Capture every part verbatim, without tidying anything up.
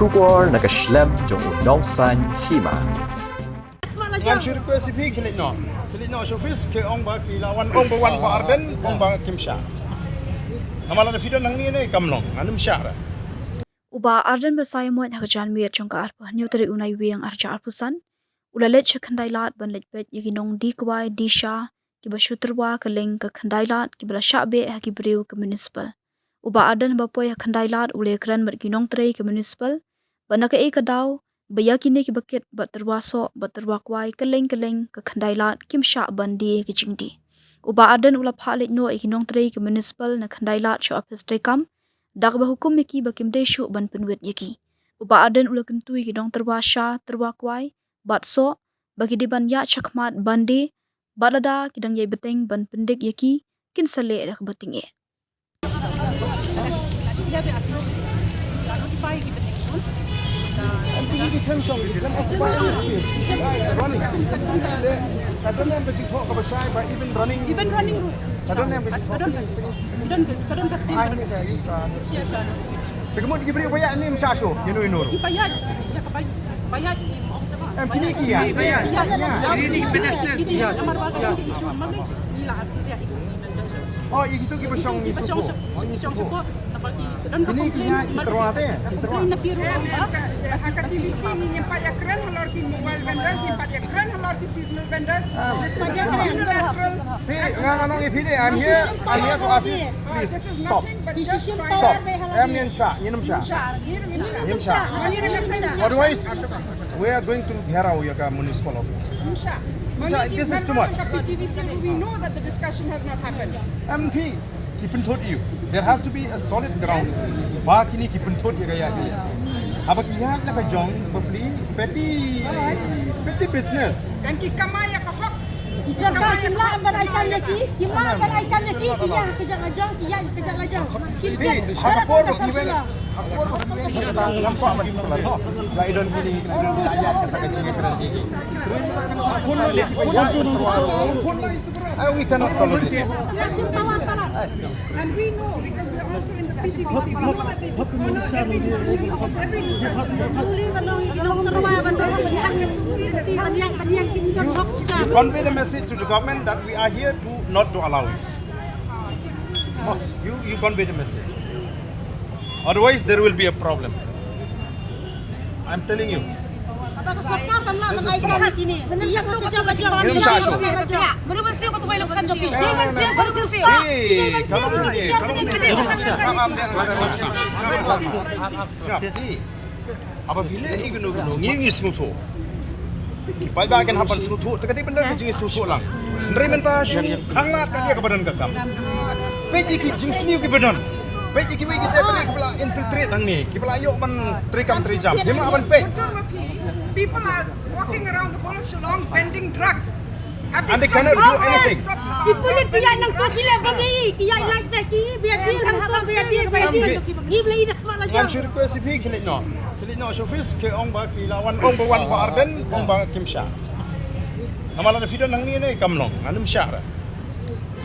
Khubor na ka shlem jong u nongsan hima. Ngan shu request ïa phi, khie leit noh. Khie leit noh sha office, ki ong ba ki la wan, ong ba wan Bah Ardent, ong ba kim shah. Namar lada phi don hangne ne kam long, ngan ym shah re. U Bah Ardent Basaiawmoit ha ka janmiet jong ka arphew hynñiew tarik u Naiwieng arhajar arphew san u la leit sha Khyndailad ban leit peit ïa ki nongdie kwai die sha kiba shu tyrwa kylleng ka Khyndailad kiba la shah beh ha ki briew ka municipal. U Bah Ardent haba poi ha Khyndailad u la ïakren bad ki nongtrei ka municipal ba na kaei ka daw ba ïa kine kiba kit bad tyrwa soh bad tyrwa kwai kylleng kylleng ka Khyndailad kim shah ban die ha ki jingdie. U Bah Ardent u la phah leit noh ïa ki nongtrei ka municipal na Khyndailad sha office treikam da kaba hukum ïa ki ba kim dei shuh ban pynwit ïa ki. U Bah Ardent u la kyntu ïa ki nongtyrwa sha, tyrwa kwai bad soh ba ki dei ban ïaid shakhmat ban die, bad lada ki dang ïai bteng ban pyndik ïa ki, kin sa leh da kaba tyngeh. Even running route. I don't have the, I don't have the, I don't, I don't, I don't, Te ka mut ki briew ba ïaid ne ym shah shuh, ïano ïano ruh. Ki ba ïaid, ïa ka ba ïaid, ba ïaid. Em, kine ki ïaid. Ba ïaid. Ïaid. Ïaid. Ïaid. Ïaid. Ïaid. Ïaid. Oh, ïa kito ki ba shong ngi sngewthuh. Shong ngi sngewthuh. Kine ki ïaid ki tyrwa te, ki tyrwa. Em, ha ka T V C ngi ngim pat ïakren halor ki mobile vendors, ngim pat ïakren halor ki seasonal vendors. This is just unilateral. Phi, nga, nga ong ïa phi de, I'm here, I'm here to ask you, please, stop. Stop. Em, ngin shah, ngin ym shah. Ngin ym shah. Otherwise, we are going to gherao ïa ka municipal office. This is too much. We know that the discussion has not happened. Em, phi, ki pynthut ïa u. There has to be a solid ground. Ba kine ki pynthut ïa ka ïa. Haba ki ïaid la ka jong, bapli, petty, petty business. And ki kamai ïa ka hok. Ki sorkar kim lah ban ai kam ïa ki, kim lah ban ai kam ïa ki, ki ïaid ka jaka la jong, ki ïaid ka jaka la jong. Ki ïaid ka jaka la jong. We cannot tolerate this. And we know, because we're also in the P T V C, we know that they dishonor every decision of every discussion. Convey the message to the government that we are here to not to allow it. Oh, you, you convey the message. Otherwise, there will be a problem. I'm telling you. This is too much. Ngin ym shah shuh. Hey, come on, hey, come on. Haba phi leh ïa kino kino, ngi ngi sngewthuh. Ki paidbah kin hap ban sngewthuh, te ka dei ban don ka jingsngewthuh lang. Hynrei mynta shu khanglad ka dei kaba don ka kam. Peit ïa ki jingsniew kiba don. Peit ïa kiwei ki jaitbynriew kiba la infiltrate hangne, kiba la ïoh ban treikam treijam. Phim lah ban peit. People are walking around the whole of Shillong vending drugs. And they cannot do anything. Ki pulit ki ïaid nangto ki leh ba ngi, ki ïaid lait bha ki, ba ïa deal hangto, ba ïa deal, ba ïa deal. Ngi ba la ïa dak ma la jong. Ngan shu request ïa phi, khie leit noh. Khie leit noh sha office, ki ong ba ki la wan, ong ba wan Bah Ardent, ong ba kim shah. Namar lada phi don hangne ne kam long, ngan ym shah re.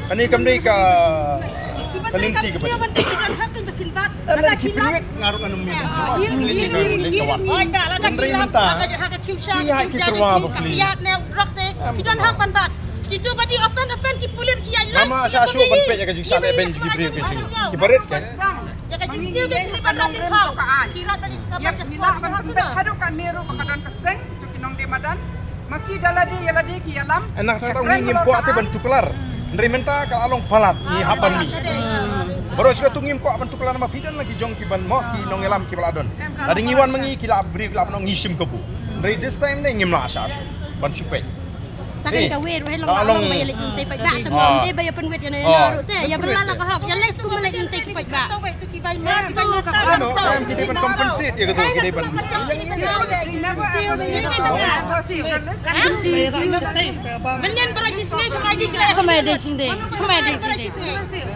Kane kam dei ka, ka lynti kaba dei. Em, lada ki pynwit nga ruh ngan ym ïa. Hynrei mynta ki ïaid ki tyrwa bapli. Ki don hok ban bat. Kito ba dei open open ki pulit ki ïaid lait. Ngam shah shuh ban peit ïa ka jingshah lehbeiñ jong ki briew ki jong ki barit ka. Ïa ka jingsniew ki ban rat ki khaw. Ki rat ban ka ban ka haduh ka ne ruh ba ka don ka seng. Kito ki nongdie madan. Ma ki da lade ïa lade ki ïalam. Nangta ngi ngim kwah te ban tuklar. Hynrei mynta ka la long palat ngi hap ban mih. Baroh shi katta ngim kwah ban tuklar namar phi don la ki jong ki ban mo ki nongïalam kiba la don. Lada ngi wan ma ngi ki la briew ki la ban ong ngi shim kabu. Hynrei this time ne ngim lah shah shuh ban shu peit. Ka dei kawei ruh, hei long, long ba ïa leit ïingtei paidbah, te ym dei ba ïa pynwit ïa na ïa na ruh te, ïa pynlait la ka hok, ïa leit kum ba leit ïingtei ki paidbah. Em, ki dei ban compensate ïa kato, ki dei ban. Mynnin baroh shi sngi ka bai dei. Khamai dei jingdei, khamai dei jingdei.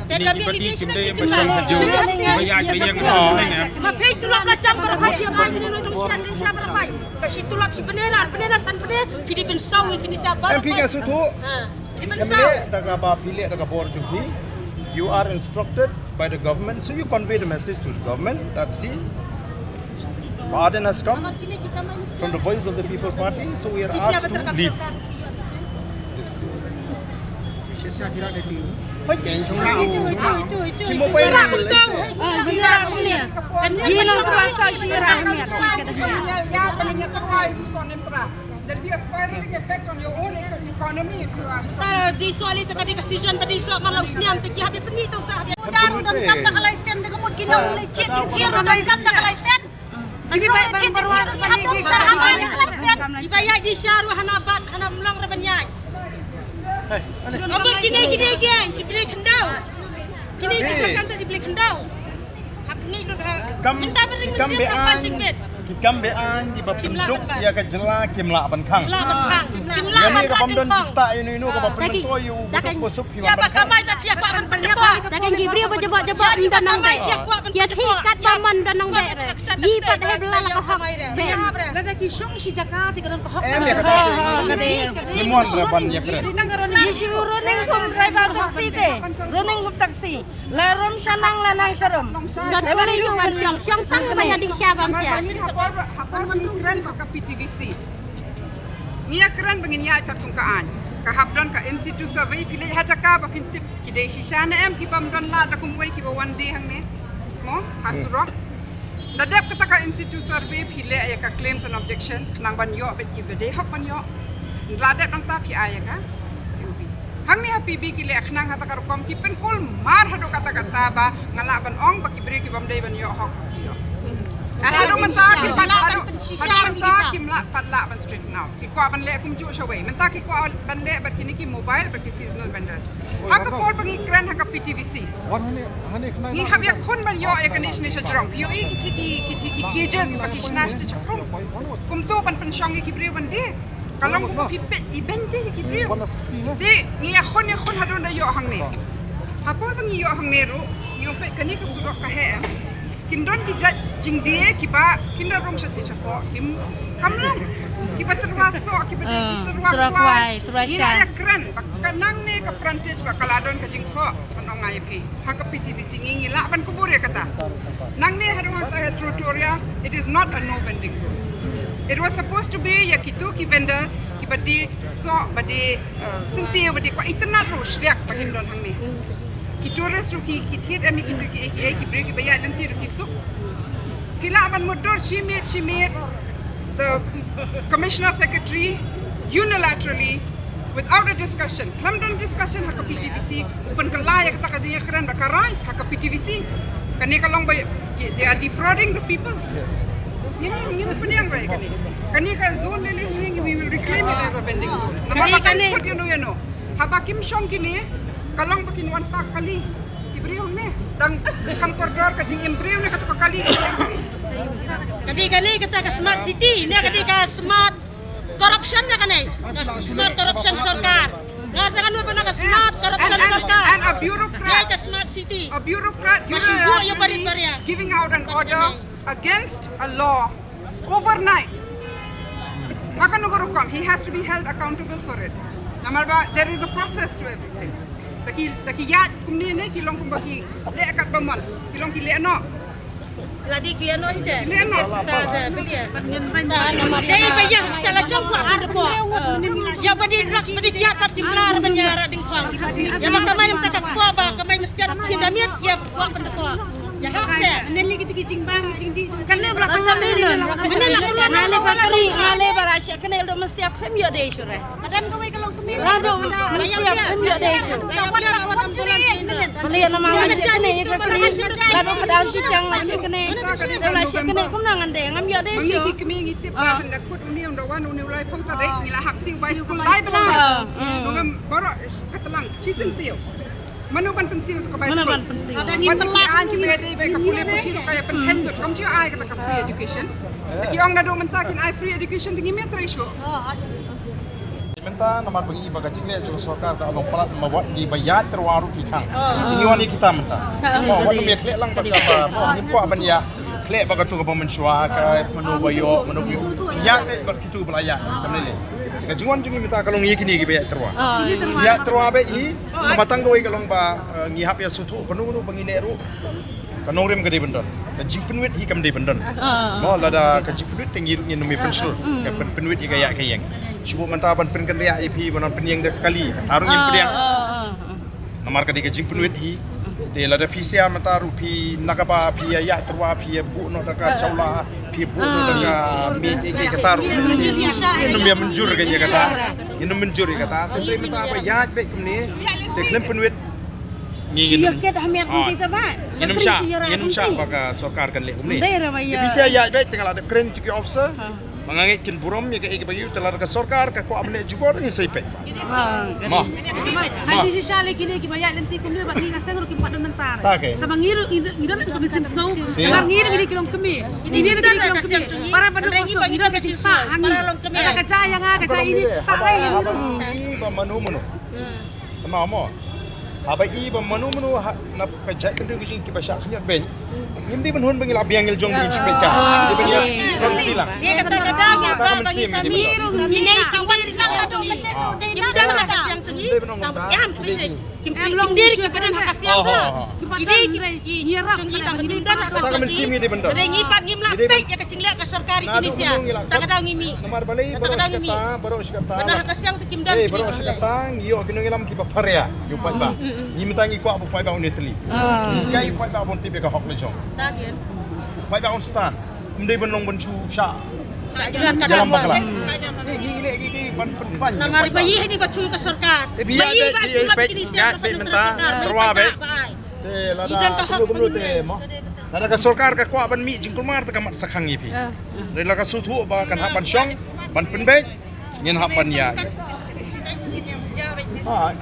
Te ka bi dei jingdei ba shong ha jong, ba ïaid ba ïeng ha jong ne. Ma phi tulop la chang baroh hai, phi bai dei nong shong sha dei sha baroh hai. Ka shi tulop shi bnai, ar bnai, ar san bnai, phi dei ban saw ïa kine sha baroh. Em, phi ka sngewthuh. Ha, phi dei ban saw. Em, leh da kaba phi leh da ka bor jong phi. You are instructed by the government, so you convey the message to the government that, see, Pardon has come from the Voice of the People Party, so we are asked to leave this place. There'll be a spiraling effect on your own eco- economy if you are stopped. Di soh li ta ka di ka season ba di soh ma la u sniang te ki hap ïa pynmih ta u sah hap ïa. Daru dang kam da ka license da ka mut ki nong leit chieh jingthiah ruh dang kam da ka license. Ki ba ïaid ban baroh ki hap dang shah hap ban license. Ki ba ïaid di shah ruh hana bat hana mlong ruh ban ïaid. Amut kine kine ki ïaid ki briew khyndew. Kine ki sorkar ta ki briew khyndew. Kam kam be an ki kam be an ki ba pynduk ïa ka jylla kim lah ban khang. Lah ban khang. Kim lah ban khang. Ïa ka bym don kita ïa inu inu ka ba pyntok ïa u ba suk ki ban khang. Ïa ba kamai ba pia kwah ban pynduk. Ta ki briew ba jabok jabok ynda nang be. Ïa thik kat ba man da nang be. Yi pat he bla la ka hok. Be. Lada ki shong shi jaka te ka don ka hok. Em ïa ka ta. Ni mon la ban ïa kren. Yi shi running kum driver taxi te. Running kum taxi. La rum sha nang la nang sha rum. Don kane ïu ban shong shong tang ba ïa dih sha bam sha. Hapor ba hapor ba ngi kren ka P T V C. Ngi ïa kren ba ngin ïaid katkum ka aiñ. Ka hap don ka in situ survey phi leit ha jaka ba phin tip ki dei shisha ne em ki bym don lad da kumwei ki ba wan die hangne. Mo ha surok. Da dep kata ka in situ survey phi leh ïa ka claims and objections khnang ban ïoh bad ki ba dei hok ban ïoh. Da dep nangta phi ai ïa ka C O V. Hangne ha P B ki leh khnang ha ta ka rukom ki pynkul mar haduh kata kata ba nga lah ban ong ba ki briew ki bym dei ban ïoh hok ki ïoh. Haduh mynta ki pat haduh mynta kim lah pat lah ban straighten out. Ki kwah ban leh kumjuh shawei. Mynta ki kwah ban leh bad kine ki mobile bad ki seasonal vendors. Ha ka por ba ngi kren ha ka P T V C. Ngi hap ïa khun ban ïoh ïa kane shane sha jrong. Phi ïohi ki thi ki ki thi ki cages ba ki shna sha jrong. Kumto ban pynshong ïa ki briew ban die. Ka long kum phi peit i beiñ te ïa ki briew. Te ngi ïa khun ïa khun hadon da ïoh hangne. Ha por ba ngi ïoh hangne ruh ngi ong peit kane ka surok ka heh. Kin don ki jait jingdie kiba kin don rung sha thei sha pok kim kam long. Kiba tyrwa soh kiba dei tyrwa kwai. Ngi la ïa kren ba ka nangne ka frontage ba ka la don ka jingthoh ban ong ai phi. Ha ka P T V C ngi ngi lah ban kubur ïa kata. Nangne ha ruang ta ha Pretoria it is not a no vending zone. It was supposed to be ïa kitu ki vendors kiba dei soh ba dei syntiew ba dei kwah itynnad ruh shriak ba kin don hangne. Ki tourist ruh ki ki thied em ki tu ki ki ki briew kiba ïaid lynti ruh ki suk. Ki lah ban mutdur shi miet shi miet. The commissioner secretary unilaterally without a discussion. Khlem don discussion ha ka P T V C u pynkylla ïa kata ka jingïakren ba ka rai ha ka P T V C. Kane ka long ba they are defrauding the people. Yes. Ngim ngim pynïang rai kane. Kane ka zone lele ngi we will reclaim it as a vending zone. Namar ba kan put ïano ïano. Haba kim shong kine ka long ba kin wan park kali. Ki briew ne dang kham kordor ka jingim briew ne kata ka kali. Ka dei kane kata ka smart city ne ka dei ka smart corruption ne kane. Ka smart corruption sorkar. Nga ta kan ba na ka smart corruption sorkar. And a bureaucrat. Ka smart city. A bureaucrat unilaterally giving out an order against a law. Overnight. Ba kano ka rukom, he has to be held accountable for it. Namar ba there is a process to everything. Da ki da ki ïaid kumne ne ki long kumba ki leh kat ba mon. Ki long ki leh noh. La dei ki leh noh hi te. Leh noh. Ta ta pilihan. Dei ba ïa kita la jong kwah pynduh kwah. Ïa ba dei drugs ba dei kiad pat ki mlar ban ïa ra ding kwah. Ïa ba kamai mynta ka kwah ba kamai mesti ada ki da miet ïa kwah pynduh kwah. Ïa hok te. Ane li kita ki jingbang jingdih jong kan le bla ka sa le. Ane la ka le ka kri na le ba ra sha kane do mesti ap phim ïa dei shu re. Adam kawei ka long kmie. Lado mesti ap phim ïa dei shu. Mali nama la sha kane ka kri. Lado ka dang shi chang la sha kane. La sha kane kum nang ande ngam ïa dei shu. Ngi ki kmie ngi tip ba hynda kut uni unda wan uni u lai phong tarik ngi la hap siew bai skul lai ba. Ngi ngam baroh ka tlang shi sien siew. Mano ban pynsiew tu ka bai skul? Mano ban pynsiew? Ban ki aiñ ki ba dei ba ka pule puthi ruh ka ïa pynkheiñ dut kam ju ai kata ka free education. Da ki ong naduh mynta kin ai free education te ngim ïa trei shuh. Mynta namar ba ngi ba ka jingleh jong sorkar ka long palat ma wat ngi ba ïaid tyrwa ruh ki khang. Ngi wan ïa kita mynta. Mo wat ngi khleh lang ba ka ba mo ngi kwah ban ïa khleh ba ka tu ka ba mynshuwa ka mano ba ïoh mano ba ïoh. Ïa khleh ba kitu ba la ïa. Kam leh leh. Ka jingwan jong ngi mynta ka long ïa kine ki ba ïaid tyrwa. Ïaid tyrwa ba i Ka ba tang kawei ka long ba, eh, ngi hap ïa sngewthuh kano kano ba ngi leh ruh. Ka nongrim ka dei ban don. Ka jingpynwit hi kam dei ban don. Mo, lada ka jingpynwit te ngi ruh ngin ym ïa pynshlur. Ka pyn- pynwit ïa ka ïaid ka ïeng. Shu buh mynta ban pynkynriah ïa phi ban pynïeng da ka kali. Kata ruh ngin pdiang. Namar ka dei ka jingpynwit hi. Te lada phi siar mynta ruh phi na kaba phi ïa ïaid tyrwa phi ïa buh noh da ka shawla phi ïa buh noh da ka miej ïa kata ruh. Ngin ym ïa mynjur ka ïa kata. Ngin ym mynjur ïa kata. Te mynta ba ïaid beit kumne. Te khlem pynwit. Ngi ngin ym, ah, ngin ym shah, ngin ym shah ba ka sorkar kan leh kumne. Te phi sa ïaid beit te nga la dep kren ki officer. Ba nga ngeit kin burom ïa kaei kaba ïoh te lada ka sorkar ka kwah ban leh jubor ngin sa ïa peit. Mo. Hangne shisha lei kine kiba ïaid lynti kumne bad ngi nga seng ruh kim pat don mynta. Ta ke. Tangba ngi ruh ngi don ka mynsiem sngew. Namar ngi ruh ngi dei ki longkmie. Ngi dei ki longkmie. Para ba dei ki longkmie. Ka jingpang hangne. Ka jingpang ïa nga ka jingpang ïa nga. Haba i ba mano mano. Kynmaw mo. Haba i ba mano mano ha na ka jaitbynriew ka jong ngi kiba shah khynñiot beiñ. Ngim dei ban hun ba ngi la biang ngi la jong ba ngin shu peit ka. Ngim dei ban ïa ban bilang. Ïa kata ka daw ïa ba ba ngi sa mih. Ngim dei ban ong kata. Ngim dei ban ong kata. Kim dei ki ba don ha ka siang ka. Ki dei ki jong ngi ba ngi don ha ka siang. Ngi pat ngim lah peit ïa ka jingleh ka sorkar ïa kine sia. Ta ka daw ngi mih. Namar balei baroh shi katta, baroh shi katta. Ba na ha ka siang te kim don. Eh, baroh shi katta ngi ïoh ki nongïalam kiba pharia. Ïa u paidbah. Ngi mynta ngi kwah ba u paidbah un ïatylli. Ngi kwah ba u paidbah un tip ïa ka hok la jong. Ta dien. U paidbah un stand. Ym dei ban long ban shu shah. Shah ïalam bakla. Ngi ngi leh ngi ngi ban pynplan. Namar ba ïa ni ba shu ka sorkar. Te ba ïa ba ïa ba ïa mynta. Rwa ba. Te lada kumno kumno te mo. Lada ka sorkar ka kwah ban mih jingkulmar te ka mat sa khang ïa phi. Lada ka shu thuh ba kan hap ban shong ban pynbeit ngin hap ban ïa. Ha.